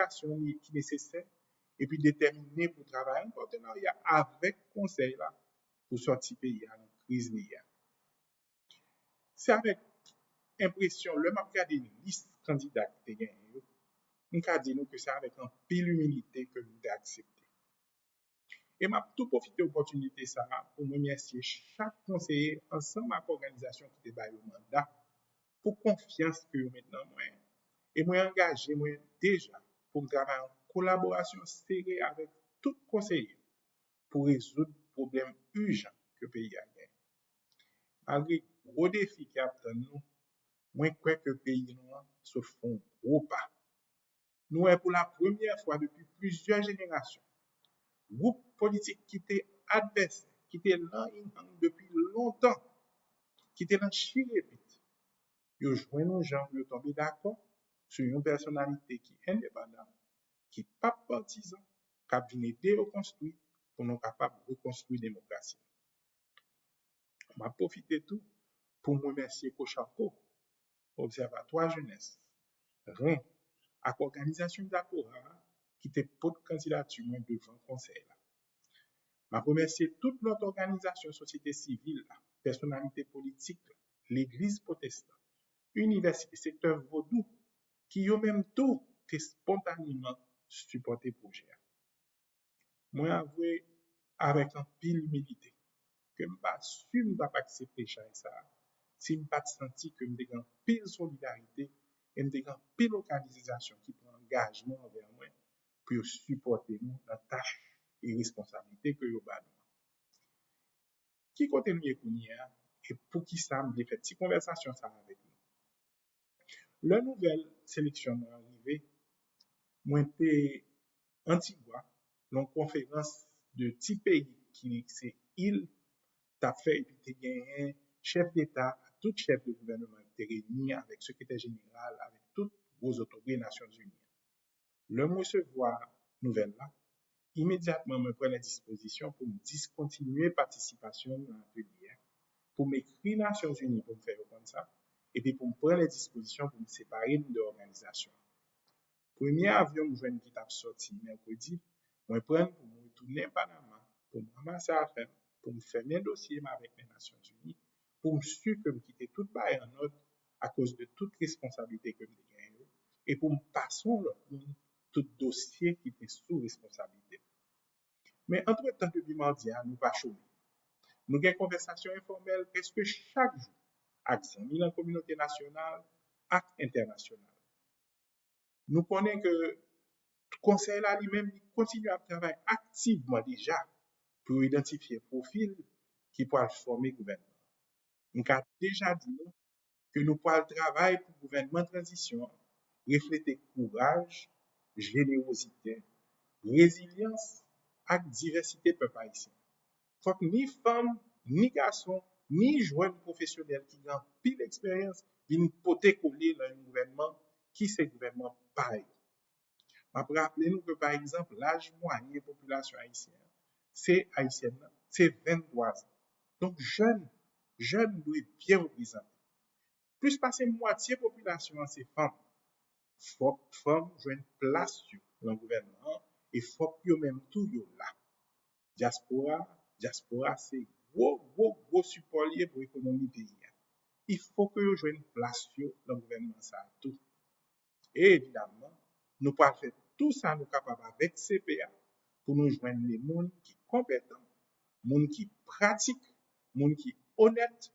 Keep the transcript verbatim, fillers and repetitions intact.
planifikasyon ki nesesè epi detèmine pou travay an patnarya avèk konsèy la pou sòti peyi a nan kriz li ye a. Se avèk enpresyon, lè m ap gade lis kandida ki te genyen yo, m ka di nou ke se avèk anpil imilite ke m te aksepte. E m ap tou pwofite opòtinite sa a pou m remèsye chak konseye ansanm ak òganizasyon ki te ba yo manda pou konfyans ke yo met nan mwen. E mwen angaje mwen deja pou m travay an kolaborasyon sere avèk tout konseye pou rezoud pwoblèm ijan ke peyi a genyen. Malgre gwo defi ki ap tann nou, mwen kwè ke peyi nou an sot fè yon gwo pa. Nou wè pou la premyè fwa depi plizyè jenerasyon, gwoup politik ki te advèsè, ki te nan inang depi lontan, ki te nan chire pit, yo jwenn yon jan pou yo tonbe dakò sou yon pèsonalite ki endepandan, ki p ap patizan, k ap vin ede yo konstwi pou nou kapab rekonstwi demokrasi. M ap pwofite tou pou m remèsye Kochanko, Obsèvatwa Jenès, ren, ak òganizasyon Diaspora a ki te pot kandidati mwen devan konsèy la. M ap remèsye tout lòt òganizasyon sosyete sivil la, pèsonalite politik la, legliz pwotestan, inivèsite, sektè vodou, ki yo menm tou te espontaneman sipòte pwojè a. Mwen avwe avèk anpil imilite ke m pa si m t ap aksepte chay sa a si m pa t santi ke m te gen anpil solidarite e m te gen anpil òganizasyon ki pran angajman anvè mwen pou yo sipòte nou nan tach e responsablite ke yo ba nou an. Ki kote nou ye kounye a, e poukisa m vle fè ti konvèsasyon sa a avèk nou? Lè nouvèl seleksyon mwen an rive, mwen te Antigwa, nan yon konferans de ti peyi ki se il t ap fè, epi te genyen chèf deta ak tout chèf de gouvènman ki te reyini avèk sekretè jeneral, avèk tout gwo zotobre Nasyonzini. Lè m resevwa nouvèl la, imedyatman mwen pran lè dispozisyon pou m diskontinye patisipasyon m nan atelye a, pou m ekri Nasyonzini pou m fè yo konn sa, epi pou m pran lè dispozisyon pou m separe m de òganizasyon an. Premye avyon m jwenn ki t ap sòti mèkredi, mwen pran l pou m retounen Panama, pou m ranmase afè m, pou m fèmen dosye m avèk Nasyonzini, pou m si ke m kite tout bagay an òd akoz de tout responsablite ke m te genyen yo, e pou m pase yon lòt moun tout dosye ki te sou responsablite m. Men antretan, depi madi a, nou pa chome. Nou gen konvèsasyon enfòmèl prèske chak jou ak zanmi nan kominote nasyonal ak entènasyonal. Nou konnen ke konsèy la li menm, li kontinye ap travay aktivman deja pou yo idantifye pwofil ki pral fòme gouvènman. M ka deja di nou ke nou pral travay pou gouvènman tranzisyon an reflete kouraj, jenerozite, rezilyans ak divèsite pèp ayisyen. Fòk ni fanm, ni gason, ni jèn pwofesyonèl ki gen anpil eksperyans vin pote kole nan yon gouvènman ki se gouvènman pa yo. M ap raple nou ke, pa egzanp, laj mwayen popilasyon ayisyen an, se ayisyèn nan, se venntwa zan. Donk, jèn, jèn dwe byen reprezante. Plis pase mwatye popilasyon an se fanm. Fòk fanm jwenn plas yo nan gouvènman an e fòk yo menm tou yo la. Dyaspora, dyaspora se gwo, gwo, gwo sipò l ye pou ekonomi peyi a. Il fò ke yo jwenn plas yo nan gouvènman sa a tou. E evidamman, nou pral fè tou sa nou kapab avèk C P A pou nou jwenn de moun ki konpetan, moun ki pratik, moun ki onèt,